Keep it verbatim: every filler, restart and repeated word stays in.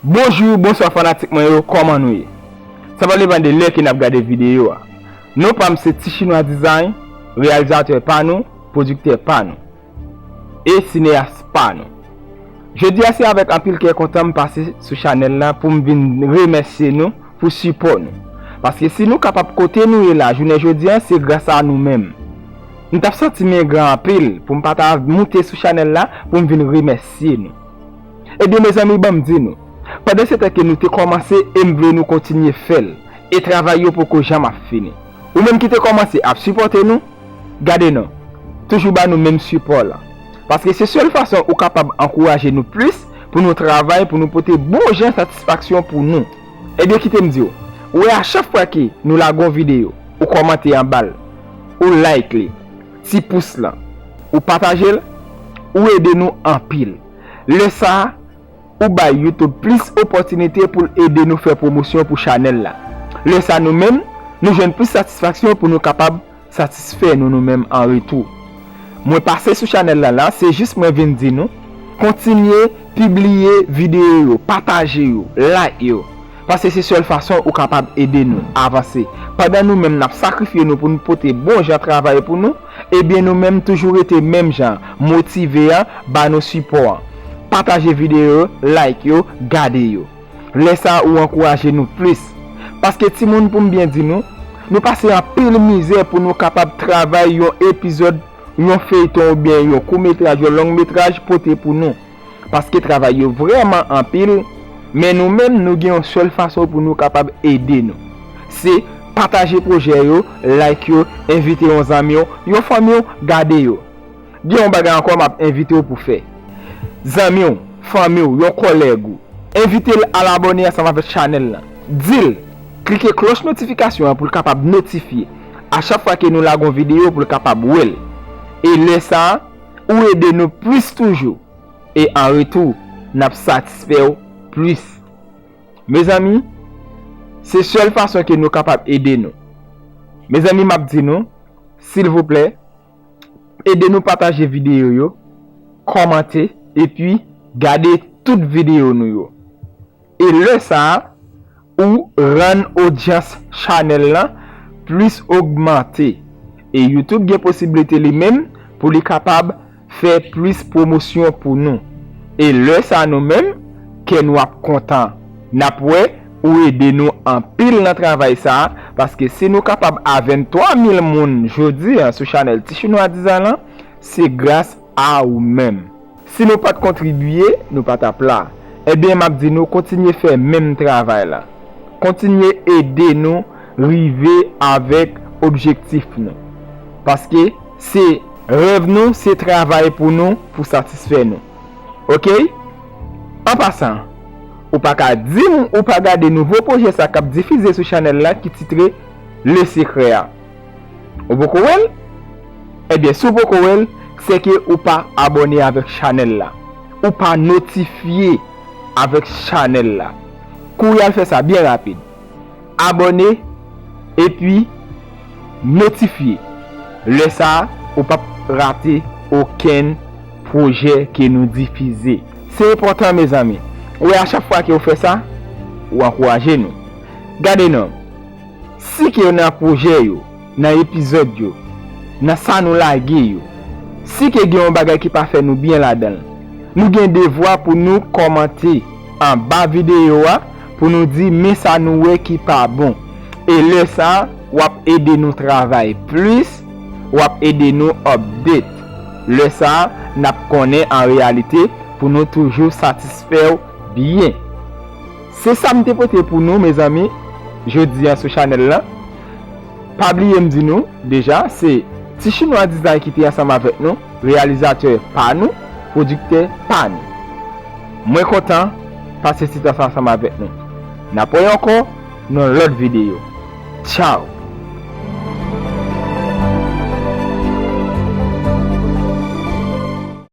Bonjou, bonswa fanatik mwen yo, kòman nou ye? Sa va depann de lè ke n ap gade videyo a. Non pa m se Ti Chinwa Design, reyalizatè pa nou, pwodiktè pa nou, e sineyas pa nou. Jodi a se avèk anpil kè kontan m pase sou chanèl la pou m vin remèsye nou pou sipò nou. Paske si nou kapab kote nou ye la jounen jodi a, se gras a nou menm. M t ap santi m engra anpil pou m pa ta moute sou chanèl la pou m vin remèsye nou. Ebyen mezanmi, ban m di nou, pandan se tan ke nou te kòmanse e m vle nou kontinye fè l, e travay yo poko janm ap fini. Ou menm ki te kòmanse ap sipòte nou, gade non, toujou ba nou menm sipò la. Paske se sèl fason ou kapab ankouraje nou plis pou nou travay, pou nou pote bon jan satisfaksyon pou nou. Ebyen kite m di w, ou wè a chak fwa ke nou lage yon videyo, ou kòmante anba l, ou like li, ti pous lan, ou pataje l, ou ede nou anpil. Lè sa a, ou bay YouTube plis opòtinite pou l ede nou fè pwomosyon pou chanèl la. Lè sa nou menm, nou jwenn plis satisfaksyon pou nou kapab satisfè nou nou menm an retou. Mwen pase sou chanèl la la, se jis mwen vin di nou, kontinye pibliye videyo yo, pataje yo, like yo. Paske se sèl fason ou kapab ede nou avanse. Pandan nou menm n ap sakrifye nou pou nou pote bon jan travay pou nou, ebyen nou menm toujou rete menm jan, motive a, ba nou sipò an. Pataje videyo yo, like yo, gade yo. Lè sa a ou ankouraje nou plis. Paske timoun, pou m byen di nou, nou pase anpil mizè pou nou kapab travay yon epizòd, yon feyton oubyen yon kout metraj, yon long metraj pote pou nou. Paske travay yo vrèman anpil, men nou menm nou gen yon sèl fason pou nou kapab ede nou. Se pataje pwojè yo, like yo, envite yon zanmi w, yon fanmi w, gade yo. Gen yon bagay ankò m ap envite w pou fè. Zanmi w, fanmi w, yon kòlèg ou, envite l al abòne ansanm avèk chanèl lan. Di l klike klòch notifikasyon an pou l kapab notifye a chak fwa ke nou lage yon videyo pou l kapab wè l. E lè sa a, ou ede nou plis toujou. E an retou, n ap satisfè w plis. Mezanmi, se sèl fason ke nou kapab ede nou. Mezanmi, m ap di nou, silvouplè, ede nou pataje videyo yo, kòmante, epi gade tout videyo nou yo. E lè sa a, ou rann odyans chanèl lan plis ogmante. E YouTube gen posiblite li menm pou li kapab fè plis pwomosyon pou nou. E lè sa a nou menm, kè nou ap kontan. N ap wè ou ede nou anpil nan travay sa a, paske si nou kapab a venntwa mil moun jodi a sou chanèl Ti Chinwa Design lan, se gras a ou menm. Si nou pa t kontribye, nou pa t ap la. Ebyen, m ap di nou kontinye fè menm travay la. Kontinye ede nou rive avèk objektif nou. Paske se rèv nou, se travay pou nou, pou satisfè nou. Oke? An pasan, ou pa ka di m ou pa gade nouvo pwojè sa k ap difize sou chanèl la ki titre Le Secret a. Ou poko wè l? Ebyen, si w poko wè l, se ke ou pa abòne avèk chanèl la. Ou pa notifye avèk chanèl la. Kouri al fè sa byen rapid. Abòne, epi notifye. Lè sa a, ou p ap rate okenn pwojè ke nou difize. Se enpòtan, mezanmi. Ou wè, a chak fwa ke ou fè sa, ou ankouraje nou. Gade non. Si ke nan pwojè yo, nan epizòd yo, nan sa nou lage yo, si ke gen yon bagay ki pa fè nou byen ladan l, nou gen devwa pou nou kòmante anba videyo a pou nou di men sa nou wè ki pa bon. E lè sa a, w ap ede nou travay plis, w ap ede nou update. Lè sa a, n ap konnen an reyalite pou nou toujou satisfè w byen. Se sa m te pote pou nou, mezanmi, jodi a sou chanèl lan. Pa bliye m di nou, deja, se Ti Chinwa Design ki te ansanm avèk nou, reyalizatè pa nou, pwodiktè pa nou. Mwen kontan pase ti tan sa ansanm avèk nou. N ap wè ankò nan lòt videyo. Tchaw!